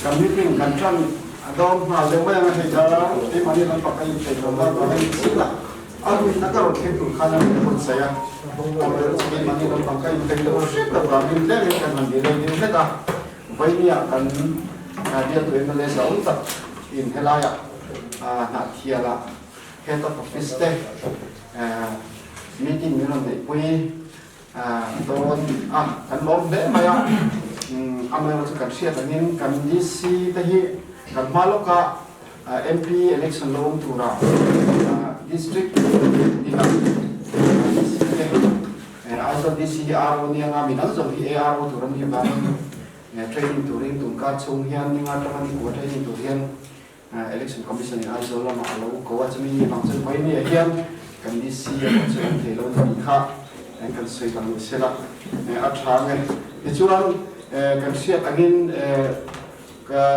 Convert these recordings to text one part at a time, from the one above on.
Kan meeting kan tan a dawm nghal deuh mai ang a hei a, keimahni lampang a inpeih lo va vang a ni chiah a, a rinna ka rawn thleng tur khan a rawn phun saih a, amaherawhchu chu keimahni lampang ka inpeih loh hret avangin tlemin kan han delay deuh hlek a, Vainia kan bialtu MLA zau tak in helaiah Hnahthialah Head of Office te meeting min rawn neihpui dawn a, kan lawm hle mai a, amaherawhchu kan hriat angin kan DC te hi kan hma lawka MP election lo awm tura district tinah DC te Aizawl DC hi RO nia nga midang zawng hi ARO tur an nih avangin training turin tunkar chhung hian ninga atanga nikua training tur hian Election Commission in Aizawl lamah a lo ko a, chumi ni vang chuan vawiin ah hian kan DC erawh chu awm thei lo ni tih kha kan sawi lang ni sela a tha ang e. Tichuan kan hriat angin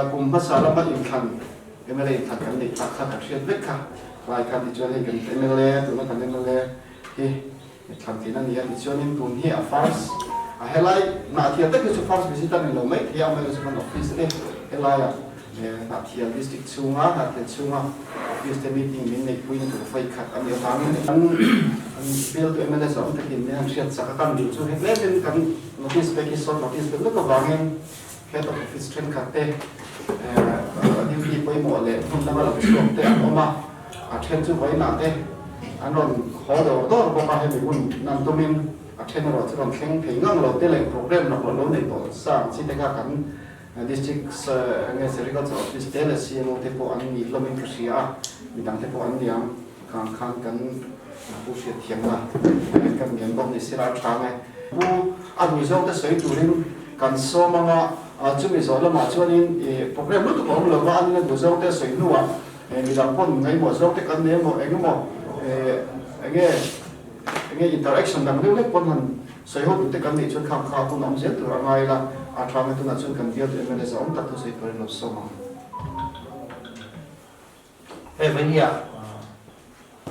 kum hmasa lama inthlan mla inthlan kan neih tak kha kan hriat vek kha tlai khan tichuan hei kan mla tuna kan mla hi thlan thin a ni a, tichuanin tun hi a first a helai Hnahthial tak hi chu first visit a ni lo mai thei a, amaherawhchu kan office te helaiah Hnahthial district chhunga Hnahthial chhunga office te meeting min neihpui na tur vawi khat a nih avangin kan bialtu mla zawng takin min han hriat chak a, kan duh chu hei tlemin kan notice pek hi short notice pek lutuk avangin head of office thenkhat te duty pawimawh leh hmun lama lo chhuak te an awm a. A then chu vawiinah te an rawn haw dawr dawr bawk a, hemi hun nan tumin a then erawh chu rawn thleng thei ngang lo te leh programme lakloh lo nei tawh sa ang chi te kha kan District nge Sericulture Office te leh CMO te pawh an ni hlawmin ka hria a, midang te pawh an ni ang khang khan kan pu hriat thiamna kan ngen bawk ni sela a tha nge. Pu a duh zawk te sawi turin kan sawm anga chumi zawh lamah chuanin programme lutuk a awm lova a nina duh zawk te sawi hnuah Midang pawn ngaihmawh zawk te kan nei emaw eng emaw enge enge interaction dang deuh lek pawn han sawi ho duh te kan neih chuan khang kha hun a awm zel tur a ngai ila a tha nge tunah chuan kan bial duh MLA za awm tak thu sawi turin lo sawm ang. Hei vainia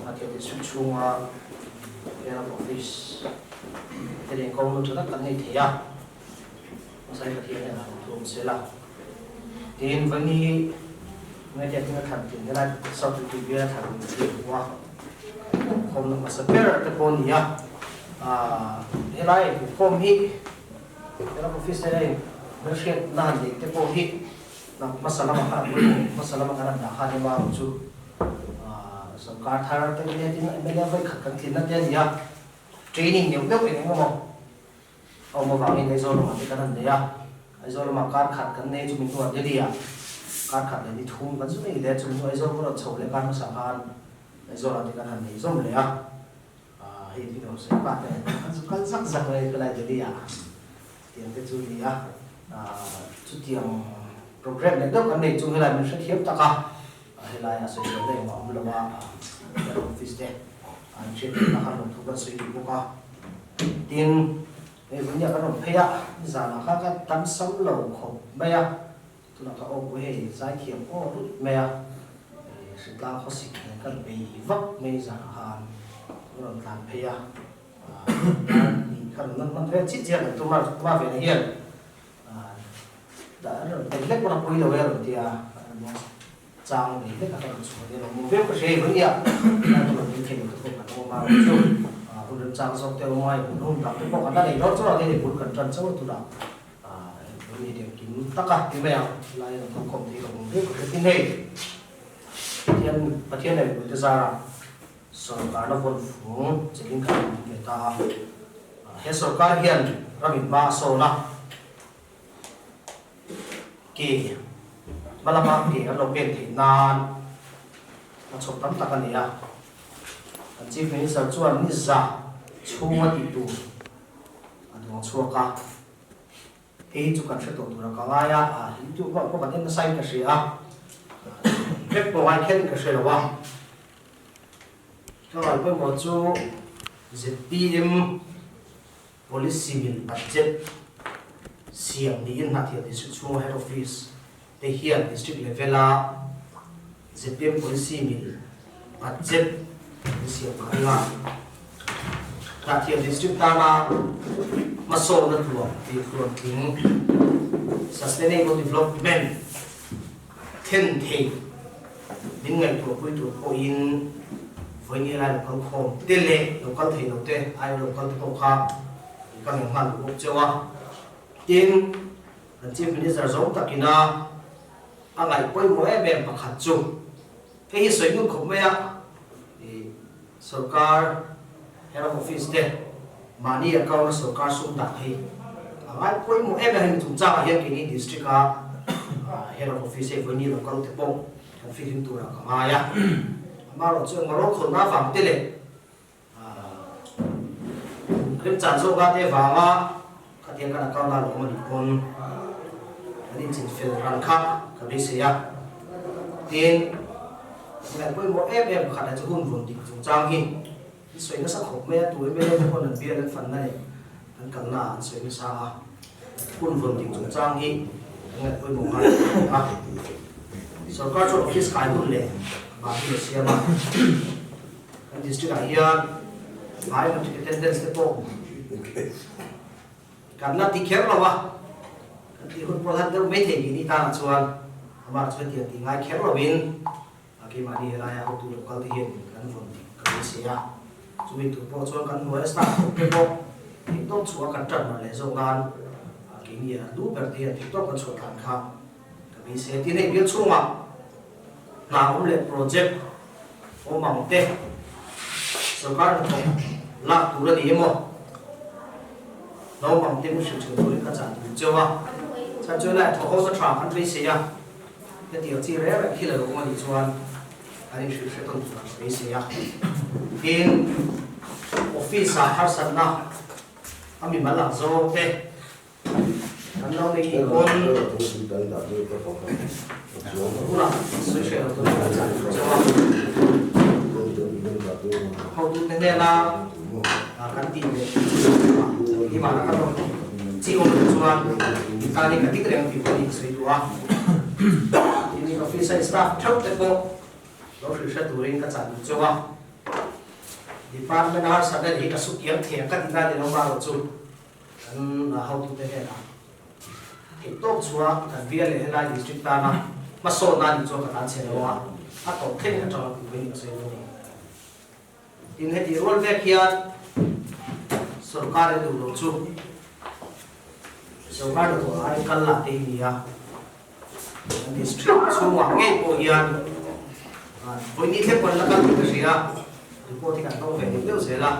a thil ti chhung chhunga Head of Office te nen kawng lut tha tak kan nei thei a, Masai Pathian hian a rawn thum sel a. Tin, Vani Ngaihtiah tin a thlan tin helai South Tuipui bial a thlan tin hi hmu a, khawmna hmasa ber te pawh a ni a. Helai khawm hi Head of Office te hian hmelhriatna han neih te pawh hi hmasa lamah khan an pawimawh, hmasa lamah khan an dah khan ema ang chu sawrkar thar te tin MLA vawikhat kan tlinna te a ni a, training neuh neuh eng eng emaw A awm avangin Aizawl lamah te kan han nei a, Aizawl lamah kar khat kan nei chu min hnuah Delhi ah kar khat leh ni thum kan zu nei leh chu min hnuah Aizawl ka rawn chho leh kar hmasa khan Aizawl ah te kan han nei zawm leh a, hei tin awm sawi pa te an zu kal zak zak mai ka lai Delhi ah tiang te chu ni a, chutiang programme leh deuh kan nei chung helai min hrethiam tak a, helai ah sawi sawi na engmah awm lo a, office te an hriat theihna kha rawn thu kan sawi duh bawk a. Tin, hei vawihnia kan rawn phei a, nizanah kha ka tam sam lo khawp mai a, tunah ka aw pawh hei zaithiam aw rut mai a, hritlang khawsik nen kan bei vak mai nizanah khan ka rawn tlan phei a, ni kha rawn nan hman vel chiah chiah kan tum a, ma vena hian dah an rawn pe hlek pawn a pui lo e a rawn ti a, Chang nei vek a ka rawn chhuah nia lo mu viau ka hria i vawinia ka rawn ding thei lo te pawh kan awm a chu hun remchang zawk te awm a hun hun dang te pawh kan la nei dawn chuan hei bul kan tan chauh a tunah vawiin hi engkim taka ti mai ang helai rawn kal khawm thei ka hmu viau ka hria tin hei Pathian Pathian leh mipuite zarah sawrkarna vawn fung chelin kan awm ve ta a he sawrkar hian ramin hma a sawn a. Ke hma lama ke an lo pen theih nan a chhawp tam tak a ni a. Kan Chief Minister chuan ni za chhunga tih tur a duang chhuak a. Hei hi chu kan hre tawh tura ka ngai a, YouTube ah pawh kan en nasa in ka hria a, vek pawh ngai kher in ka hre lo a. Ka ngai pawimawh chu zpm Policy mil budget siam niin Hnahthial District chhunga Head Office te hian District level-a zpm Policy mil budget an siam ka ring a. Hnahthial District tana hmasawnna tuam tih tluantling, Sustainable Development, thlen thei min ngaihtuahpui tur pawhin vawiin helai local khawm te leh local thei lo te aia local te pawh kha ka ngen nghal duh bawk cheu a. Tin, kan Chief Minister zawng takina a ngaih pawimawh em em pakhat chu hei hi sawi ngun khawp mai a, ih sorkar Head of Office te mahni account a sorkar sum dah hi a ngai pawimawh em em a, hemi chungchangah hian keini District a Head of Office hei vawiin local te pawh kan fihlim turah ka ngai a, amaherawhchu engmaw rawlkhawlna avang te leh Remchan zawka te vanga khatiang kan account a lawm a nih pawn kan inchin fel ran kha ka beisei a. Tin, ngaih pawimawh em em pakhat ah chu hun vawn dik chungchang hi an sawi nasa khawp mai a, tu MLA te pawn an bial an fanna leh an kalna ah an sawi nasa a, hun vawn dik chungchang hi kan ngaih pawimawh ngai a. Sorkar chuan office kai hun leh bah hun a siam a. Kan district ah hian biometric attendance te pawh kan la ti kher lo a, kan tih hun pawh hlat deuh mai thei tih ni tan ah chuan amah chuan tiang tih ngai kher lo in keimahni helaia hotu local te hian kan vawn dik ka beisei a, chumi tur pawh chuan kan hnuaia staff ho te pawh theihtawp chhuah kan tan mar leh zawk nan keini a lu ber te hian theihtawp kan chhuah tlan kha ka beisei a. Tin hei bial chhungah hna awm leh project awm ang te sorkar hnathawk lak tur a ni emaw naupang te min hrilh thin turin ka chah tur cheu a, chhan chu helai thawk ho na tha kan beisei a, hetiang chi reng reng thil a lo awm a nih chuan an inhrilh hre tawn tur an beisei a, tin office ah harsatna a mimal ang zawng te. Kan lo nei hi pawn hunah sawi hreh lo turin kan chah tur chauh a. Hotute hnena kan tih leh himah kan rawn chi awm loh chuan tan hi ka dik reng tih pawh hi ka sawi duh a. Tin, office a staff theuh te pawh lo hrilh hre turin ka chah duh chauh a. Department a harsatna hi ka sukiang thei ang ka ti ta ni lo marawh chu. Kan hotute hnenah theihtawp chhuah kan bial leh helai district tana hmasawnna a nih chuan ka tan chhe lo a, a tawp thleng atanga tih mai ni ka sawi dawn a ni. Tin, heti rual vek hian sorkar in duh lo chu sorkar hnathawh ai kal lah te hi ni a, kan district chhungah ngei pawh hian vawiin thleng pawh an la kal tih ka hria, report hi kan dawng ve deuh deuh zel a.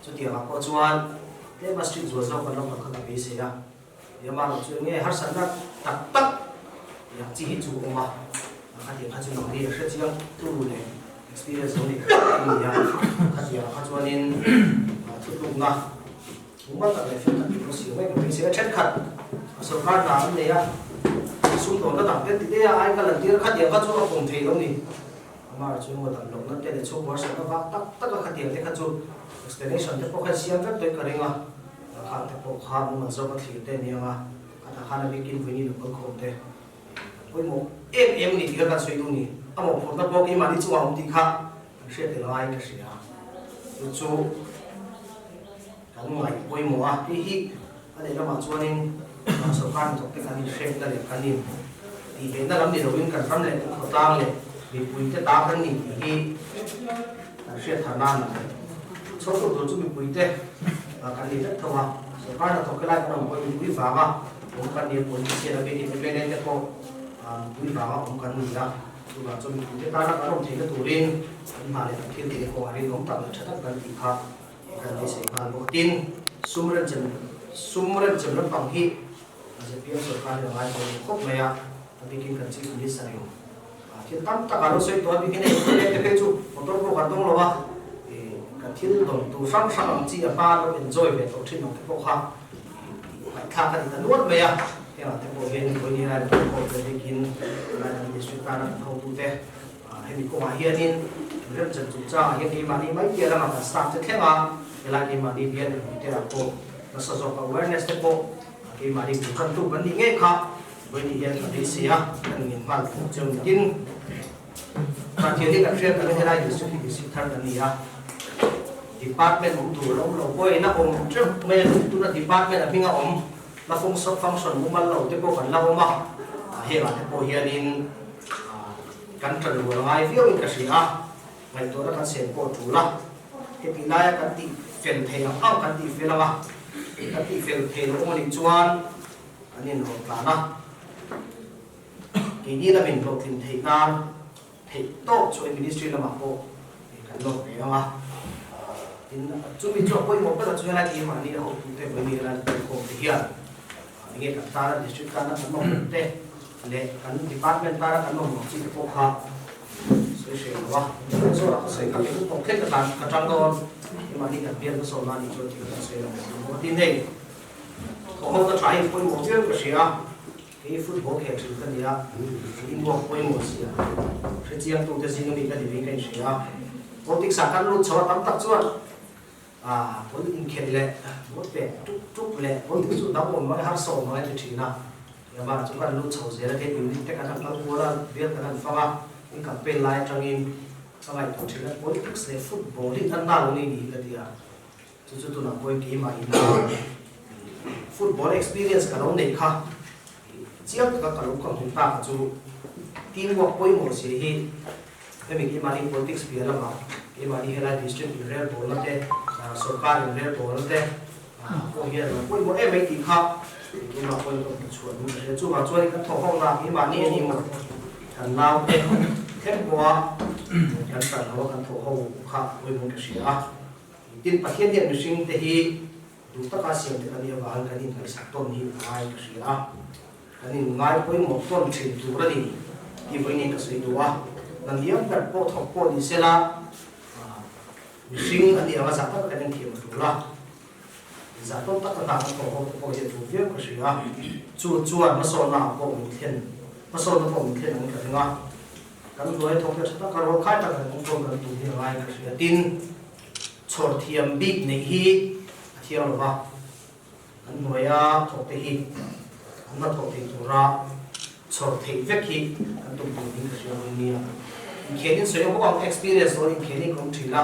Chutiangah pawh chuan tlema street zual zawk kan lo kal kha ka beisei a, Myanmar lam chu enge harsatna tak tak yang chi hi chu awm a, khatiang kha chu nangni a hrechiang tu leh experience lo nei kha a ni a, khatiangah kha chuanin thutlukna mumal tak leh fel tak tur a siam mai ka beisei a, thenkhat sorkar hna an nei a, sumdawnna dang te ti te a ai ka lan tir khatiang kha chu a pawm thei lo ni. Amah chu emaw dam lohna te leh chhungkaw harsatna vang tak tak a khatiang te kha chu explanation te pawh kha siam vek tawhin ka ring a, khang te pawh kha mumal zawk a thlir te a ni ang a, khatah khan a bikin vawiin local khawm te kan pawimawh em em a ni tih kha kan sawi duh a ni, a mawhphurhna pawh keimahni chungah a awm tih kha kan hriat tel ngaiin ka hria, chu chu kan ngaih pawimawh a, hei hi a leh lamah chuanin sorkar hnathawk te kan inhrekna leh kan in tihvehna lam ni loin kan ram leh kan khawtlang leh mipuite ta kan ni tih hi kan hriat thar nan a chhawr tur tur chu mipuite kan ni vek tho a, sorkar hnathawk helai kan awm pawhin mipui vanga awm kan ni a, politician a biakin MLA te pawh mipui vanga awm kan ni a, chuvang chuan mipuite tana kan awm theihna turin kan hna leh kan thil tih kawngah rinawm tak leh tha tak kan tih kha Kan beisei nghal bawk. Tin, sum renchem sum renchem lampang hi zpm sorkar hi a ngai pawimawh khawp mai a, a bikin kan Chief Minister in thil tam tak a lo sawi tawh a, bikin hei mla te phei chu motor pawh kan dawng lo a, kan thil dawn tur hrang hrang ang chi a hma lo enjoy ve tawh thin ang te pawh kha ngaihthlak a ni ta nual mai a, hengah te pawh hian vawiin hi Raipur pawh te bikin Raipur District tana kan hotute Hemi kawngah hianin remchan chungchangah hian keimahni mai piah lamah kan staff te thleng a, helai keimahni bial mipui te ah pawh nasa zawk awareness te pawh keimahni bul tantu kan nih ngei kha vawiin hian ka beisei a, kan ngin nghal thung cheu ni. Tin, Pathian hi kan hriat ang helai district hi district thar kan ni a, department awm tur a awm lo pawhin a awm teuh mai a, tuna department a hminga awm la function mumal lo te pawh kan la awm a, hengah te pawh hianin. kan ṭan rual ngai viauin ka hria a, ngaihtuahna kan sen pawh a ṭul a, heti laia kan tih fel thei ang ang kan tih fel ang a, kan tih fel thei loh awm a nih chuan kan inrawn tlan a, keini lamin hlawhtlin theih nan theih tawk chu ministry lamah pawh kan lawk ve ang a, tin chumi chu a pawimawh ber a chu helai keimahni a hotute vawiin helai khawm te hian enge kan tana district tana kan mamawh te leh kan department tana kan mamawh chi te pawh kha sawi hreh lo a, zawh ah ka sawi kha eng tawk thleng ka tan ka tang dawn keimahni kan bial hmasawn a nih chuan thil kan sawi lo ang tin hei thawhho ta tha hi pawimawh viau ka hria. Kei football khel thin ka nia, inbuak pawimawh sia hrechiang tute zing ami ka ni vei ka inhria a, politics ah kan lut chho a tam tak chuan ah pawl inkhelh leh vote pek tuk tuk leh politics chu dang awm mai harsa awm mai a ti thin a, Myanmar chu kan lut chho zel a, kei unit te kan han kal kual a, bial kan han fang a, in campaign lai atangin ka ngaihtuah thin a, politics leh football hi an na lo ni ni hi ka ti a. Chu chu tunah pawhin keimah ina football experience ka lo neih kha chiang taka ka lo ka hmu ta kha chu teamwork pawimawh zia hi hemi keimahni politics piah lamah keimahni helai district inrel bawlna te sorkar inrel bawlna te pawh hian lo pawimawh em mai tih kha keimah pawhin ka hmu chhuah duh ka hria. Chuvang chuan kan thawk ho na keimahni a ni maw kan naute thleng pawha kan tan ho a kan thawk ho kha pawimawh ka hria a. Tin, Pathian hian mihring te hi duh taka siam te kan nih avangin kan inngaihsak tawn hi a ngai ka hria a, kan inngai pawimawh tawn thin tur a ni tih vawiin ka sawi duh a. Naniam ber pawh thawk pawh ni sela, mihring a nih anga zah taka kan inthiam a tul a, zah tawn taka hna kan thawh ho te pawh hi a tul viau ka hria a, chu chuan hmasawnna ah pawh min thlen, hmasawnna pawh min thlen ang ka ring a. Kan hnuai thawk te tha taka rualkhai taka kan awm chuan kan tum hi a ngai ka hria. Tin, chhawr thiam bik neih hi a thiang lo va, kan hnuaia thawk te hi an la thawh thei tura chhawr theih vek hi kan tum tur ding ka hria mai nia. Inkhelin sawi ang bawk ang, experience dawn inkhelin ka awm thin a,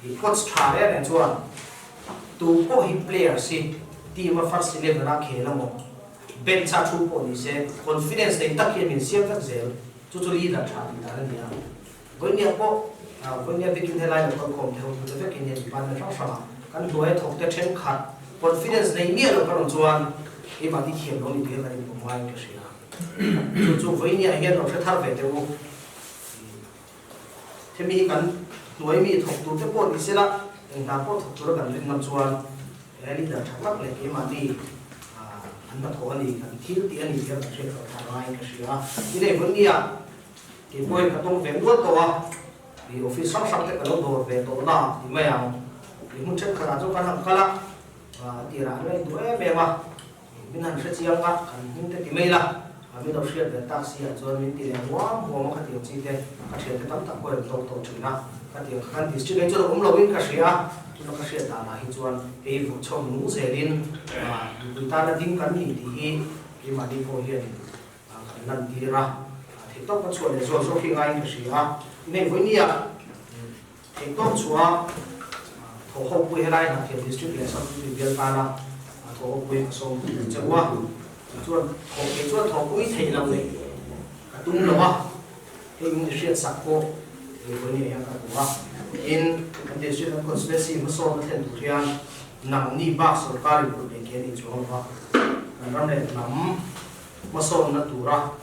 i coach tha reng reng chuan tu pawh hi players hi team a first eleven a khel amaw bench a thu pawh ni se confidence nei tak hian min siam vek zel. Chu chu leader tha tih dan a ni a. Vawinia pawh, vawinia bikin helai lo kalkhawm te ho chu te vekin hian department hrang hrangah kan hnuaia thawk te thenkhat confidence nei miah lo ka rawn chuan keimah ni thiam lo ni tih hi kan inpawm ngaiin ka hria. Chu chu vawinia hian lo hre thar ve teh u. Hemi hi kan hnuai mi thawk tur te pawh ni sela, eng hna pawh thawk tura kan rin ngam chuan he leader tha tak leh keimahni an hnathawh a ni, kan thil tih a ni tih a kan hriat loh thar ngaiin ka hria. Tin hei vawn nia kei pawhin ka tawng ve nual tawh a, i office hrang hrang te ka lo dawr ve tawh na ti mai ang. I hmun thenkhatah chuan kan han kal a, an tirah an ngaihtuah em em a. Min han hre chiang a, kan hming te ti mai la, min lo hriat ve tak si ah chuan min ti leh huam huam a khatiang chi te ka thiante tam tak pawh in tawk tawh thin a, khatiang kha kan district ah hi chuan a awm lo in ka hria a, tuna ka hriat dan ah hi chuan hei vawh chhawm nung zel in mipui tana ding kan ni tih hi keimahni pawh hian kan lan tir a, theihtawp ka chhuah leh zawk zawk hi ngaiin ka hria a, hei vawinia Theihtawp chhuah thawhhawpui helai Hnahthial District leh Sub-Division bial tana thawhhawpui ka sawm che u a, chu chuan thawh kei chuan thawhpui theih loh leh ka tum lo a, hei min hriatsak pawh ei vawi nei hian ka hmu a, tin kan District kan Constituency hmasawn a thlen tur hian nangni bak sorkar in kut leh ke a nei chuang lo va, kan ram leh hnam hmasawnna tura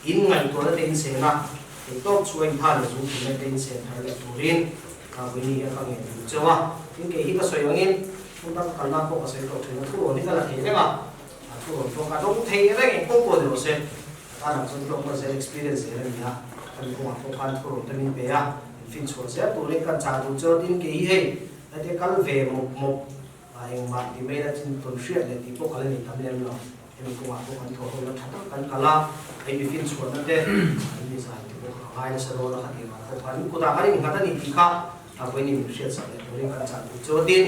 In ngaihtuahna te in sen a, theihtawp chhuah in tha leh zung thilna te in sen thar leh turin Vawini hi a ka ngen duh cheu a. Tin kei hi ka sawi angin hmun dang ka kalna pawh ka sawi tawh thin a, thu rawn hi ka la thei reng a, a thu rawn pawh ka dawng thei reng eng pawh pawh ni rawh se, ka tan ang chuan hlawkna zel experience zel a ni a, ka mipawngah pawh khan thu rawn te min pe a, in finchhuah zel turin kan chah duh cheu a, tin kei hi hei heti kal ve mawp mawp A engmah ti mai la chin tawn hriat leh tih pawh ka la nei tam lem lo. Hemi kawngah pawh kan thawh ho la tha tak kan kal a, hei mi finchhuahna te an mi zai te pawh ka ngai nasa dawn a kha tih vang pawh khan kutah kan innghat a ni tih kha a vawiin min hriat sak leh turin kan chah duh chu a tin.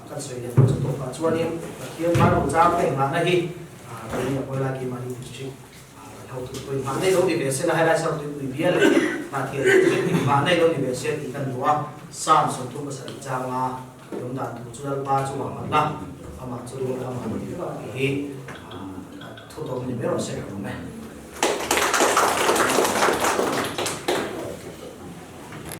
Kan sawi leh pawh chu tawpah chuanin Pathian Bible chang ka inngahna hi vawiin a pawi lai keimahni district kan hotu pawhin nghah nei lo ni ve se la helai Sartuipui bial leh Hnahthial district inngah nei lo ni ve se tih kan duh a, Psalm 37 changa Lawm dan tur chu Lalpa chungah hman la, amah chu ring la, amah ti vek ang tih hi a thu tawp ni ber awm se ka lawm e.